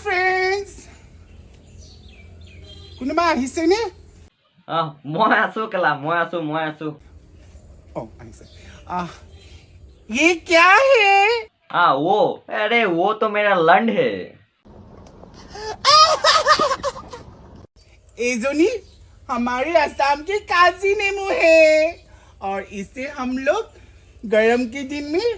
Friends, কোনোবা আহিছেনে? আহ, মই আছো কেলা, মই আছো, মই আছো। অঁ, আহিছে। আহ, ये क्या है? हाँ, वो, अरे वो तो मेरा लंड है। এইজনী हमारे असम के काजी नींबू है और इसे हम लोग गर्म के दिन में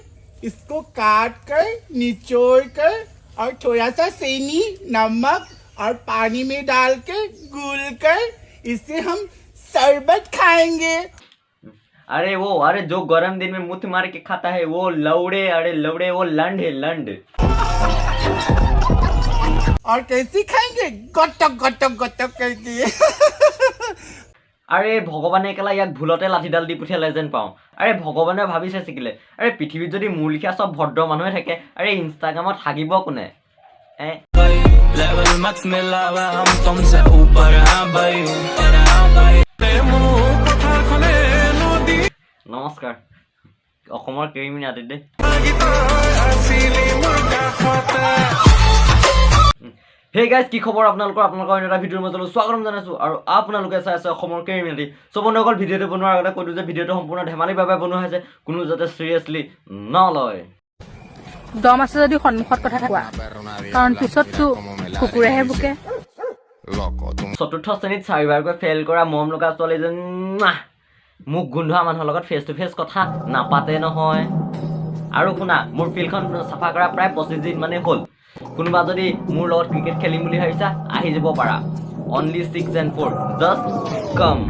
इसको काट कर, निचोड़ कर और थोड़ा सा चीनी, नमक और पानी में डाल के घोल कर इसे हम शरबत खाएंगे। अरे वो, अरे जो गर्म दिन में मुठ मार के खाता है वो लौड़े, अरे लौड़े, वो लंड है, लंड। और कैसे खाएंगे? गटक गटक गटक करके। আৰে ভগৱানে কেলা ইয়াক ভুলতে লাঠিডাল দি পঠিয়ালে যেন পাওঁ। আৰে ভগৱানে ভাবিছে চিকিলে, আৰে পৃথিৱীত যদি মোৰ লিখীয়া চব ভদ্ৰ মানুহে থাকে, আৰে ইনষ্টাগ্ৰামত হাগিব কোনে? এ लेवल मत मिलावा, हम तुमसे ऊपर हैं भाई। নমস্কাৰ, অসমৰ কেৰিমিনাটি দেই। হেই গাইজ, কি খবৰ আপোনালোকৰ? আপোনালোকৰ অন্য এটা ভিডিঅ'ৰ মাজলৈ স্বাগতম জনাইছোঁ আৰু আপোনালোকে চাই আছে অসমৰ কেৰিমিনাটি। চ' বন্ধুসকল, ভিডিঅ'টো বনোৱাৰ আগতে কৈ দিওঁ যে ভিডিঅ'টো সম্পূৰ্ণ ধেমালিৰ বাবে বনোৱা হৈছে, কোনো যাতে চিৰিয়াছলি নলয়। দম আছে যদি সন্মুখত কথা কোৱা, কাৰণ পিছততো কুকুৰেহে ভুকে। চতুৰ্থ শ্ৰেণীত চাৰিবাৰকৈ ফেইল কৰা মৰম লগা ছোৱালীজনী মোক গোন্ধোৱা মানুহৰ লগত ফেচ টু ফেচ কথা নাপাতে নহয়। আৰু শুনা, মোৰ ফিল্ডখন চাফা কৰা প্ৰায় 25 দিন মানেই হ'ল। কোনোবা যদি মোৰ লগত ক্ৰিকেট খেলিম বুলি ভাবিছা, আহি যাব পাৰা। Only 6 and 4, just come.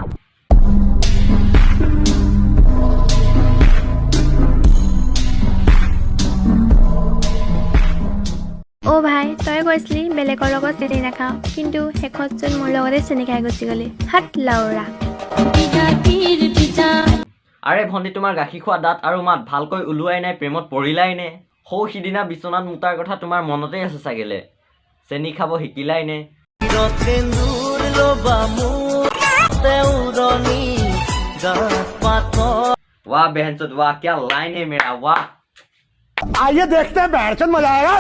অ' ভাই, তই কৈছিলি বেলেগৰ লগত চেনি নাখাওঁ, কিন্তু শেষতচোন মোৰ লগতে চেনি খাই গুচি গ'লি। হাত লাওৰা। আৰে ভণ্টি, তোমাৰ গাখীৰ খোৱা দাঁত আৰু মাত ভালকৈ ওলোৱাই নাই, প্ৰেমত পৰিলাই নে? সৌ সিদিনা বিচনাত মুতাৰ কথা তোমাৰ মনতেই আছে চাগেলে, চেনি খাব শিকিলাই নে? वाह बहनचोद वाह, क्या लाइन है मेरा, वाह! आइए देखते हैं, बैठ मजा आएगा।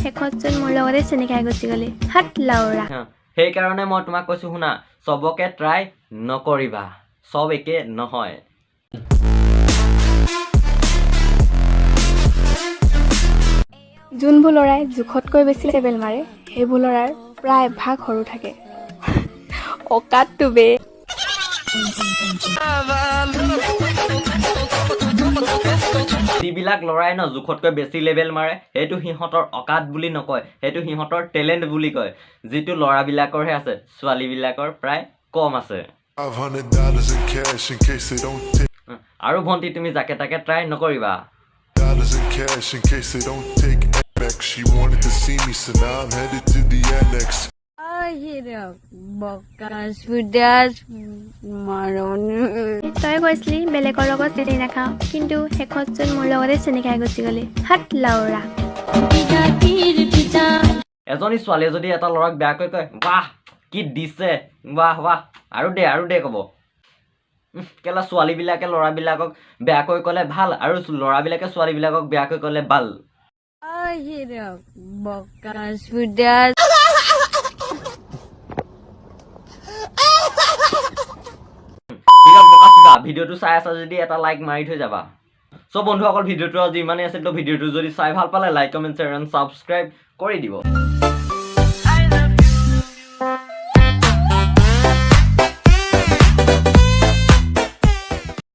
শেষতচোন মোৰ লগতে চেনি খাই গুচি গ'লি। হাত লাওৰা। হা, সেইকাৰণে মই তোমাক কৈছো শুনা, চবকে ট্ৰাই নকৰিবা, চব একে নহয়। যোনবোৰ ল'ৰাই জোখতকৈ বেছি লেবেল মাৰে, সেইবোৰ ল'ৰাৰ প্ৰায় ভাগ সৰু থাকে। অকাতটো বে। যিবিলাক ল'ৰাই ন জোখতকৈ বেছি লেভেল মাৰে, সেইটো সিহঁতৰ অকাত বুলি নকয়, সেইটো সিহঁতৰ টেলেণ্ট বুলি কয়, যিটো ল'ৰাবিলাকৰহে আছে, ছোৱালীবিলাকৰ প্ৰায় কম আছে। $500 in cash in case they don't take আৰু ভণ্টি, তুমি যাকে তাকে ট্ৰাই নকৰিবা। dollars in cash in case they don't take Amex. She wanted to see me, so now I'm headed to the annex. তই কৈছিলি বেলেগৰ লগত চেনি নাখাওঁ, কিন্তু শেষতচোন মোৰ লগতে চেনি খাই গুচি গ'লি। হাত লাওৰা। এজনী ছোৱালীয়ে যদি এটা ল'ৰাক বেয়াকৈ কয়, "বাহ, কি দিছে, বাহ বাহ, আৰু দে, আৰু দে" ক'ব। কেলা, ছোৱালীবিলাকে ল'ৰাবিলাকক বেয়াকৈ ক'লে ভাল আৰু ল'ৰাবিলাকে ছোৱালীবিলাকক বেয়াকৈ ক'লে বাল। ঠিক আছে, বকা। ভিডিঅ'টো চাই আছা যদি এটা লাইক মাৰি থৈ যাবা। চ' বন্ধুসকল, ভিডিঅ'টো আজি ইমানেই আছিল। তো ভিডিঅ'টো যদি চাই ভাল পালে, like, comment, share and subscribe কৰি দিব।